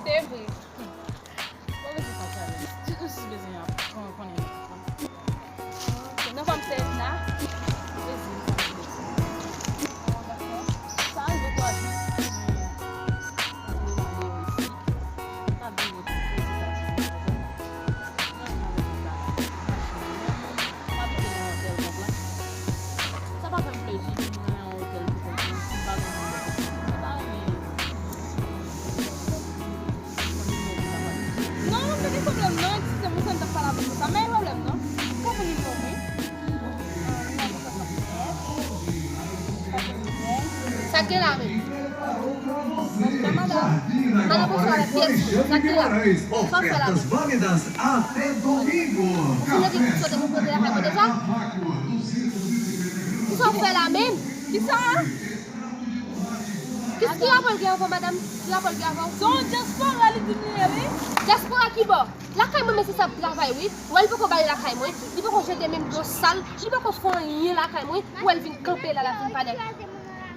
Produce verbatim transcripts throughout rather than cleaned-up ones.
Se vre. Ou bezwen pati avè m. Si, si bezwen ap kon-, konnen. Nan fòm se Edna. Plezi, sa rive twa jou. Sa rive twa jou. Sa rive twa jou. Sa pa fè m plezi pou m nan yon otèl pou kont mwen, si m pa gen moun pou kont mwen. Mwen pa renmen. Non, non, pa gen pwoblèm non, eskize m, m santi m t ap pale avè w konsa, men pwoblèm non. Ou konprann nimewo mwen? Sa k gen la menm? Madan, bonswa, la pyès, sa k gen la? Sa w fè la menm? Ou fini di sou te pou poze la kay mwen deja? Kisa w fè la menm? Kisa? Ki, ki rapò l gen avè w, madanm? Ki rapò l gen avè w? Se yon dyaspora li di li ye, wi. Dyaspora ki bò? Lakay mwen, mesye sa ap travay, wi. Wè, li poko bay lakay mwen. Li poko jete menm dlo sal. Li poko fè anyen lakay mwen. Wè, l vin kanpe la, l ap vin pale.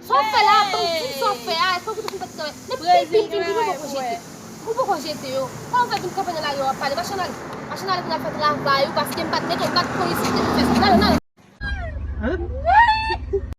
Sa w fè la, ban m di sa w fè a. Èske w kite foun pati travay? Men pil, pil, pil, pil, ou poko jete. Ou poko jete yo. Sa w fè vin kanpe nan lari a, w ap pale. Machann ale. Machann ale pou n al fè travay ou, paske m pa t mete, m pa t konnen si w te fè sa. N ale, n ale.